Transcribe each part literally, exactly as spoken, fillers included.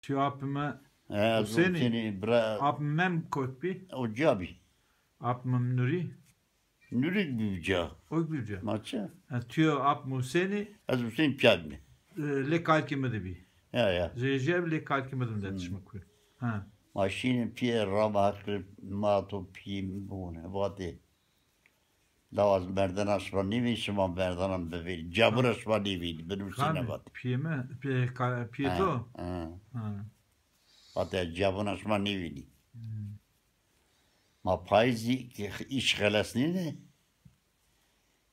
Tüyo apime. He, ez Hüseyin'i. Hüseyin'i bira. Apime mem kot bi? O ca bi. Apime Nuri. Nuri bi ca. O bi ca. Ma çi? Ha, tüyo apime Hüseyin'i. Ez Hüseyin piya bi. E, lê kalkî mi de bî. Ya, ya. Jê jê lê kalkî mi de Hmm. detişme kuy. Ha. Ma şînin piyê rama heqrê ma to piyê mi bûne. Vatê. Lawaz merdena şima nêvîn, şima merdena mi bivîn. Cabira şima nêvîn, binusîne vatê. Piyê mi? Piyê ka-, piyê Ha, to? Ha. Ha. Vatê cabina şima nêvînî. Hmm. Ma payîzî ki îş xelesnîne.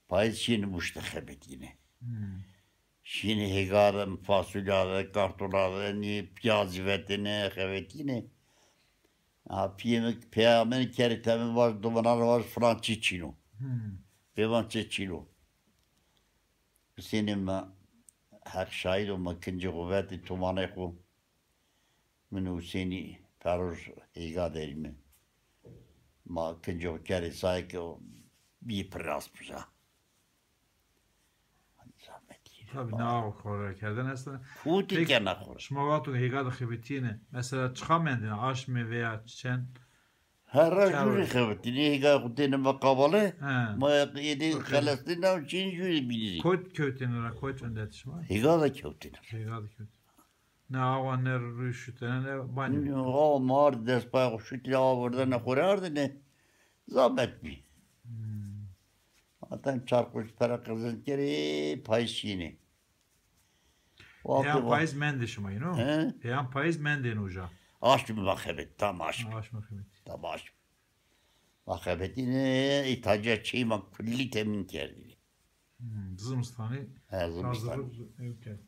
Payîz şîne muşte xebetîne. Hmm. Şîne hêga de, fasulya de, kartola de, nî piyazî vetêne, xebetîne. Ha, piyê mi, peyamên kerê teme vaj, duminan vaj filan çi çîno. Hmm. Pê van çi çîno. Hüseyinê mi, Heq şahid o, mi kincê xo vetê tumanê xo. Min û Hüseyinî peroj hêga derî mi. Ma kincê xo kerê sayê ke o bî pir rast bija. Zahmet yî. Tabii, ne aw xora kerdin aslında. Kutî Peki, kena xora. Şima wexto hêga de xebetîyêne, mesela çiqa mendêne, aşmê veya çend? Her ra jûrî xebetîne, hêga xo têne meqabale, He. Ma êdî Okey. Xelesnîne û çîn jûrî bînî. Kot kewtêne ra, kot öndet şima? Hêga de kewtêne. Hêga de kewtêne. Ne awa ne rû şutene ne banî. Awa mar dest pay xo şutî awa verdene xo rê ardene. Zahmet bî. Hmm. Zaten çar kuruş pere qezenc kerê, payîz şînê. Peyam payîz mendê şima yîno? He? Peyam payîz mendên uca. Aşmî ma xebet, tam aşmî. Aşmî xebet. Tam aşmî. Ma xebetîne, îtaca çî ma kullî temîn kerdîne. Hmm, zimistanî. He, zimistan. Hazırlık ev kerd.